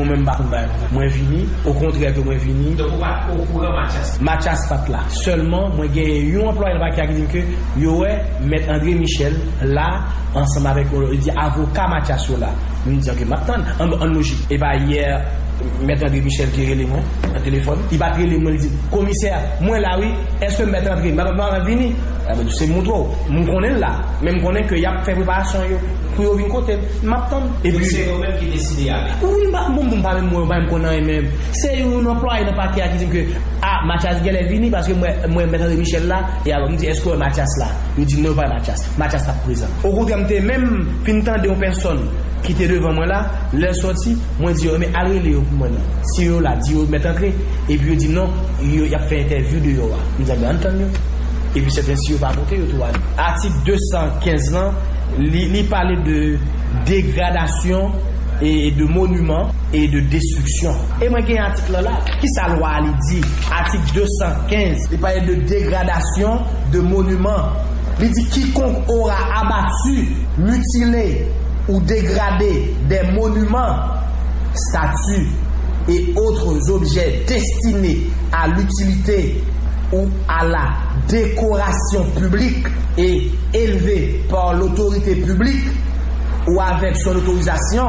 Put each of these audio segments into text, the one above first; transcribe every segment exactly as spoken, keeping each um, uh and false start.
Mwen m pa konn bagay konsa. Mwen vini, okontrè ke mwen vini. Donk ou pa t okouran Mathias? Mathias pa t la. Sèlman, mwen genyen yon anplwaye nan pakè a ki di m ke yo wè Mèt André Michel la ansanm avèk, yo di avoka Mathias yo la. M di, "Ok, m ap tann." Ann, ann lojik. E pa yè, Mèt André Michel ki rele mwen nan telefòn. Li pa t rele mwen, li di, "Komisè, mwen la wi. Èske m mèt rantre? M ap, m ap vini." A, men se m montre w. M konnen l la. Men m konnen ke y ap fè preparasyon yo pou yo vin kote m. M ap tann. Epi se yo menm ki deside ale? Wi, m pa, bon, m pa menm wè, m pa menm konn anyen menm. Se yon anplwaye nan pakè a ki di m ke, "A, Mathias genlè vini paske mwen, mwen Mèt André Michel la." E alò, m di, "Èske w wè Mathias la?" Yo di, "Non, yo pa wè Mathias." Mathias t ap prezan. Okontrè, m te menm fin tande yon pèsòn ki te devan mwen la, lè l sòti, mwen di yo, "Men al rele yo pou mwen non. Si yo la, di yo mèt antre." Epi yo di m non, yo, y ap fè entèvyou deyò a. M di, "A ben, ann tann yo." Epi sèten si yo pa monte, yo tou ale. Atik de san kenz lan, li, li pale de degradasyon e de moniman e de destriksyon. E mwen gen atik lan la. Kisa lwa a li di? Atik de san kenz, li pale de degradasyon de moniman. Li di, "Quiconque aura abattu, mutilé ou dégradé des monuments, statues et autres objets destinés à l'utilité ou à la décoration publique et élevés par l'autorité publique ou avec son autorisation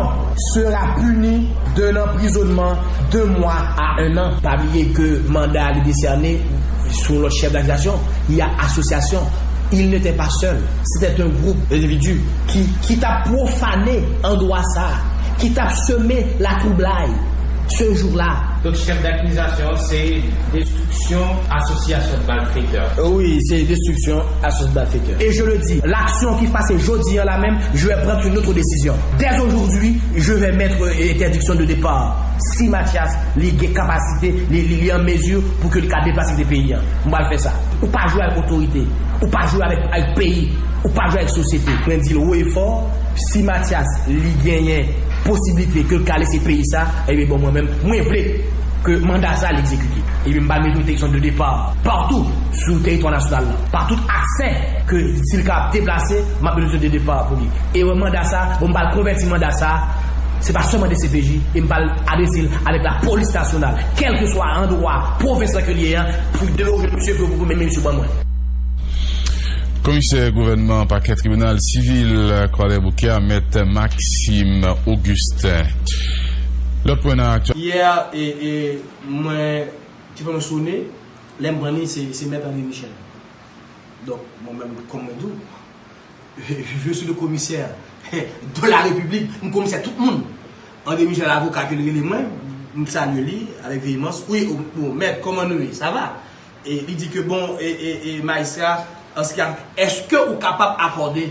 sera puni d'un emprisonnement deux mois à un an." Pa bliye ke manda a li desène sou lòt chèf dakizasyon, il y a association. Il n'était pas seul. C'était un groupe d'individus ki, ki t ap pwofane andwa sa, ki t ap seme latwoublay ce jour-là. Donk, chèf dakizasyon se destriksyon asosyasyon malfetè. Wi, se destriksyon asosyasyon malfetè. Et je le dis, l'action ki pase jodi an la menm, je vais prendre une autre décision. Dès aujourd'hui, je vais mettre, euh, interdiction de départ. Si Mathias, li gen kapasite, li, li, li an mezi pou ke li ka deplase kite peyi an, m pral fè sa. Ou pa jwe avèk otorite. Ou pa jwe avèk, avèk peyi. Ou pa jwe avèk sosyete. Mwen di l wo e fò, si Mathias, li genyen posiblite ke l ka lese peyi sa, ebyen bon, mwen menm, mwen vle ke manda sa li egzekite. Ebyen m pral mete entèdiksyon de depa patou sou teritwa nasyonal la. Pa tout aksè ke si l ka deplase, m ap mete entèdiksyon de depa pou li. E wè manda sa, bon, m pral konvèti manda sa, se pa sèlman D C P J, e m pral adrese l avèk lapolis nasyonal, kèlkeswa andwa pwovens lan ke l ye an, pou deloje misye, pou, pou, pou mennen misye ban mwen. Komisè gouvènman pakè tribinal sivil Kwadèboukè a, Mèt Maxime Augustin. Lòt pwen nan aktyalite. Yè, e, e, mwen, telefòn mwen sonnen, lè m pran li, se, se Mèt André Michel. Donk, mwen menm, kòm mwen di w, je suis le commissaire de la République, m komisè tout moun. André Michel, avoka ke l rele mwen, m salye li avèk veyimans. Wi, o, o, mèt, kòman nou ye? Sa va? E li di ke, bon, e, e, e, majistra, an se ki a, èske ou kapab akòde,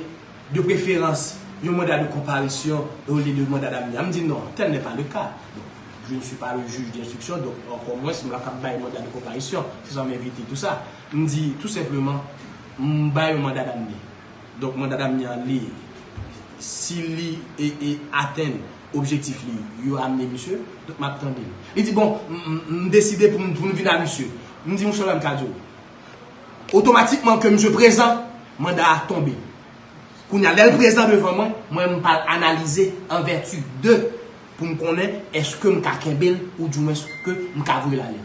de preferans, yon manda de konparisyon olye de manda damne? M di, non, tel n'est pas le cas. Bon, je ne suis pas le juge d'instruction, donk, ankò mwens, m pa kab bay manda de konparisyon, se sa m envite, tou sa. M di, tou senpleman, m bay yon manda damne. Donk, manda damne an, li, si li e, e atenn objektif li, yo amne misye, donk m ap tande l. Li di, bon, m, m, m deside pou m, pou m vin a misye. M di, monchè, m ka di w, otomatikman ke misye prezan, manda a tonbe. Kounye a, lè l prezan devan mwen, mwen, m pral analize an vèti de, pou m konnen èske m ka kenbe l, oudimwens ke m ka voye l ale.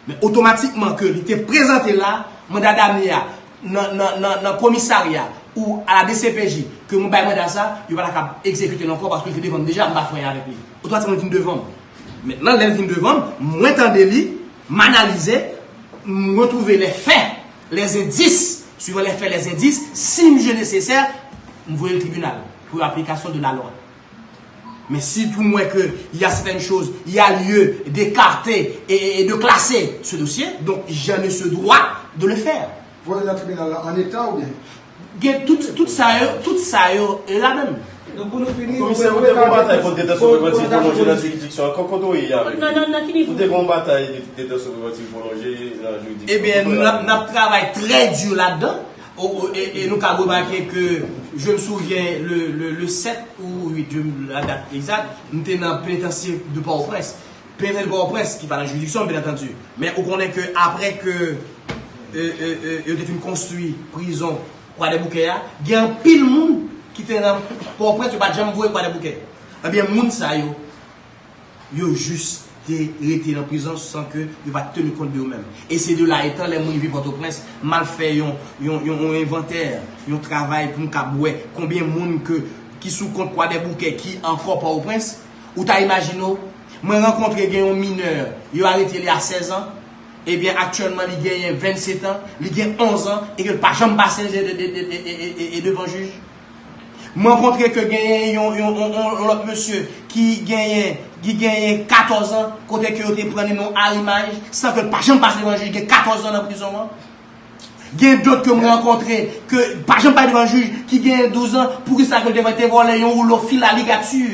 Men otomatikman ke li te prezante la, manda damne a, nan, nan, nan, nan komisarya ou a la D C P J, ke mwen bay manda sa, yo pa ta kab egzekite l ankò paske li te devan m deja, m pa fè anyen avèk li. Otomatikman li vin devan m. Mentnan, lè l vin devan m, mwen tande li, m analize, m retwouve les faits, les indices, suivant les faits, les indices, si m jije nesesè, m voye l tribinal pou aplikasyon de la lwa. Mais si pour moi que il y a certaines choses, il y a lieu d'écarter et, et, et de classer ce dossier, donc j'ai ce droit de le faire. Voye nan tribinal la an eta oubyen? Gen tout, tout sa yo, tout sa yo, e ladan l. Donk pou nou fini, komisè, ou te gon batay kont detasyon prevantiv pwolonje nan jiridiksyon an? Kote w ye avèk li? Ou te gon batay de, detasyon prevantiv pwolonje nan jiridiksyon? Ebyen, n ap, n ap travay trè di ladan. O, o, e, e nou ka remake ke, je me souviens, le, le, le sept ou huit, je, la date exacte, m te nan penitansye de Pòtoprens. Penitansye de Pòtoprens, ki pa nan jiridiksyon, bien entendu. Men ou konnen ke apre ke, e, e, e, yo te fin konstwi prizon Kwadèboukè a, gen anpil moun ki te nan Pòtoprens, yo pa t janm voye Kwadèboukè. Ebyen, moun sa yo, Yo jis te rete nan prizon san ke yo pa t teni kont de yo menm. E se de la etan, lè m rive Pòtoprens, m al fè yon, yon, yon, yon envantè, yon travay pou m kab wè konbyen moun ke, ki sou kont Kwadèboukè ki ankò Pòtoprens. Ou ta imajine w, mwen rankontre gen yon minè, yo arete li a sèz an, ebyen aktyèlman li genyen vennsetan, li gen onz an, e ke l pa janm pase de, de, de, de, de, de, de, devan jij. M rankontre ke genyen yon, yon, yon, yon, yon lòt mesye ki genyen, ki genyen katòz an, kote ke yo te pran li nan yon arimaj, san ke l pa janm pase devan jij, gen katòz an nan prizon an. Gen dòt ke m rankontre, ke pa janm pase devan jij, ki genyen douz an, poukisa ke l te, te vòlè yon woulo fil a ligati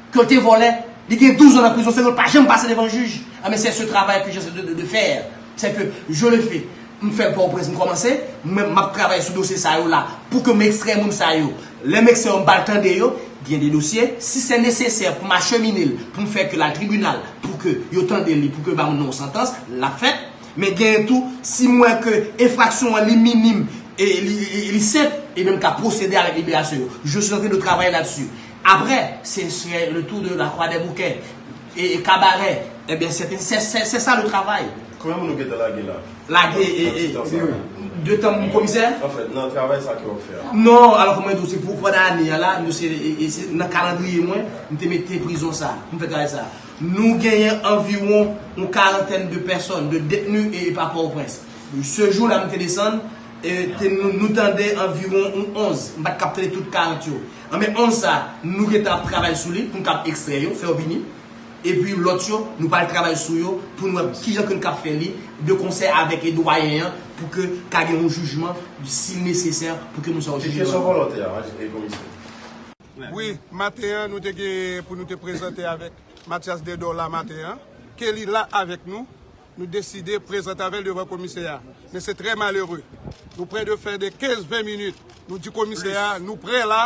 ke l te vòlè, li gen douz an nan prizon, se ke l pa janm pase devan jij. Ah, mais c'est ce travail que j'essaie de, de, de faire. C'est que je le fais. M fè l Pòtoprens, m kòmanse, mwen, m ap travay sou dosye sa yo la, pou ke m ekstrè moun sa yo. Lè m ekstrè yo, m ba l tande yo, gen de dosye, si se nesesè pou m achemine l, pou m fè ke l al tribinal, pou ke yo tande li, pou ke yo ba moun nan yon santans, l ap fèt. Men genyen tou, si m wè ke enfraksyon an li minim, e li, li, li senp, ebyen m ka pwosede avèk liberasyon yo. Je suis en train de travailler là-dessus. Après, ce serait le tour de la Croix des Bouquets et, et Cabaret. Eh bien, c'est, c'est, c'est, c'est ça le travail. Konbyen moun nou gentan lage la? Lage, e, e, nan ti tan sa la? De tan m komisè? Anfèt, nan travay sa ke w ap fè a? Non, alò, kòman di w, se pou pandan ane a la, nou se, e, e, se nan kalandriye mwen, m te mete prizon sa, pou m fè travay sa. Nou genyen anviwon yon karantèn de pèsòn, de detni, e, e pa Pòtoprens. Se jou la, m te desann, e, te, nou, nou tande anviwon yon onz, m pa t kab tande tout karant yo. Anben, onz sa, nou gentan ap travay sou li, pou n kab ekstrè yo, fè yo vini. Epi lòt yo, nou pral travay sou yo, pou n wè kijan ke n kab fè li, de konsè avèk, e, dwayen an, pou ke ka gen yon jijman, si nesesè, pou ke moun sa yo jije. Kesyon volontè a, e, komisè. Wi, maten an, nou te gen pou nou te prezante avèk Mathias Dedor la maten an, ke li la avèk nou, nou deside prezante avè l devan komisè a. Men se trè malere. Nou prè de fè de kenz, ven minit. Nou di komisè a, nou prè la,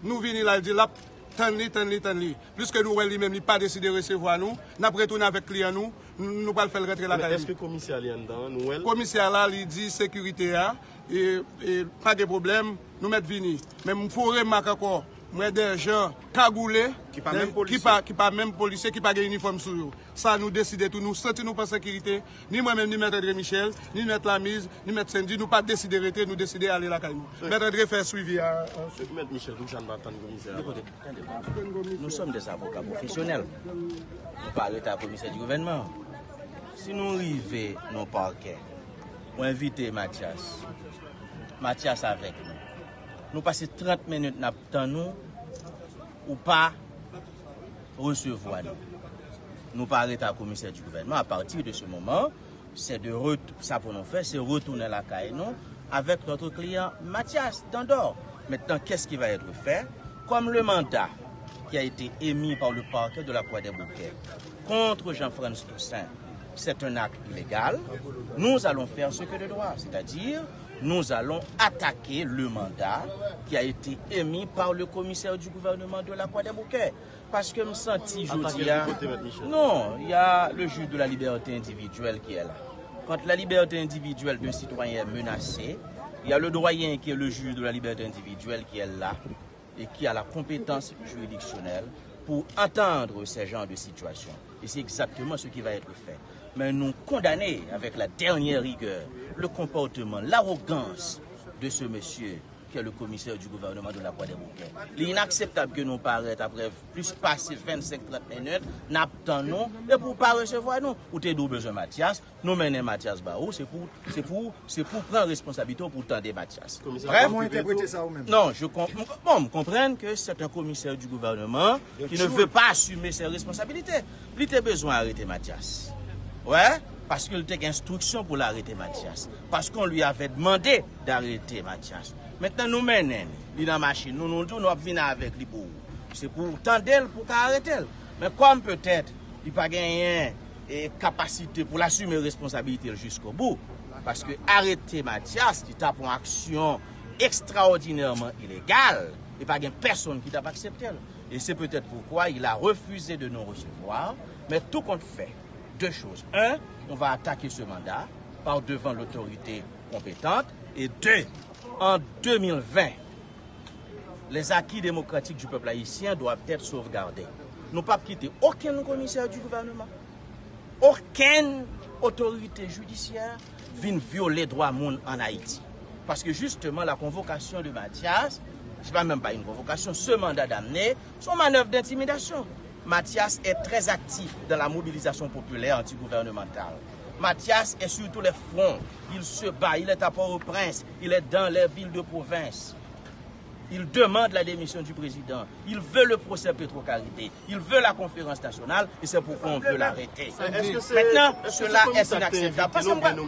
nou vini la, l di l ap tann li, tann li, tann li. Pliske nou wè li menm, li pa deside resevwa nou, n ap retounen avèk kliyan nou, nou, nou pral fè l rantre lakay li. Èske komisè a li anndan an, nou wè l? Komisè a la, li di sekirite a, e, e, pa gen pwoblèm, nou mèt vini. Men m fè yon remak ankò, m wè de jan kagoule, ki pa menm polisye, ki pa, ki pa menm polisye, ki pa gen inifòm sou yo. Sa nou deside tou, nou santi nou pa an sekirite, ni mwen menm, ni mèt André Michel, ni mèt Lamiz, ni mèt Sendy, nou pa deside rete, nou deside ale lakay nou. Mèt André fè swivi a, a. Mèt Michel, poukisa n pa tann komisè a? Écoutez, tande pa. Nous sommes des avocats professionnels. Nou pa rete a komisè di gouvènman. Si nou rive nan pakè, ou envite Mathias. Mathias avèk nou. Nou pase trant minit n ap tann ou, ou pa resevwa nou. Nou pa rete a komisè di gouvènman. À partir de ce moment, c'est de ret-, sa pou nou fè, se retounen lakay nou avec notre client Mathias Dandor. Maintenant, qu'est-ce qui va être fait? Comme le mandat qui a été émis par le parquet de la Croix des Bouquets contre Jean-Frantz Toussaint, c'est un acte illégal, nous allons faire ce que de droit, c'est-à-dire nous allons attaquer le mandat qui a été émis par le commissaire du gouvernement de la Croix des Bouquets. Paske m santi jodi a, non, il y a le juge de la liberté individuelle qui est là. Quand la liberté individuelle d'un citoyen est menacée, il y a le doyen qui est le juge de la liberté individuelle qui est là et qui a la compétence juridictionnelle pour entendre ces genres de situations. Et c'est exactement ce qui va être fait. Mais nous condamnons avec la dernière rigueur le comportement, l'arrogance de ce monsieur qui est le commissaire du gouvernement de la Croix des Bouquets. Li inakseptab ke nou parèt apre plis pase vennsenk, trant minit, n ap tann nou, epi w pa resevwa nou. Ou te di w bezwen Mathias, nou mennen Mathias ba ou, se pou, se pou, se pou pran responsablite w pou tande Mathias. Bref, kòman w entèprete sa ou menm? Non, je com-, m, bon, m konprann ke c'est un commissaire du gouvernement qui ne veut pas assumer ses responsabilités. Li te bezwen arete Mathias. Wè, paske l te gen enstriksyon pou l arete Mathias. Parce qu'on lui avait demandé d'arrêter Mathias. Mentnan nou mennen l, li nan machin nou, nou di w nou ap vin avèk li pou ou. Se pou w tande l, pou w ka arete l. Men kòm petèt li pa genyen, e, kapasite pou l asime responsabilite l jiskobou, paske arete Mathias, li t ap yon aksyon ekstraòdinèman ilegal, e pa gen pèsonn ki t ap aksepte l. Et c'est peut-être pourquoi il a refusé de nous recevoir, mais tout compte fait, deux choses. Un, on va attaquer ce mandat par devant l'autorité compétente. Et deux, en deux mille vingt, les acquis démocratiques du peuple haïtien doivent être sauvegardés. Nou p ap kite okenn komisè di gouvènman, okenn otorite jidisyè vin vyole dwa moun ann Ayiti. Paske jisteman, la convocation de Mathias, c'est pas même pas une convocation, ce mandat d'amener, c'est une manœuvre d'intimidation. Mathias est très actif dans la mobilisation populaire anti-gouvernementale. Mathias est sur tous les fronts. Il se bat, il est à Port-au-Prince, il est dans les villes de province. Il demande la démission du président. Il veut le procès Petro Caribe. Il veut la conférence nationale et c'est pourquoi on veut l'arrêter. Maintenant, cela est inacceptable. Paske mwen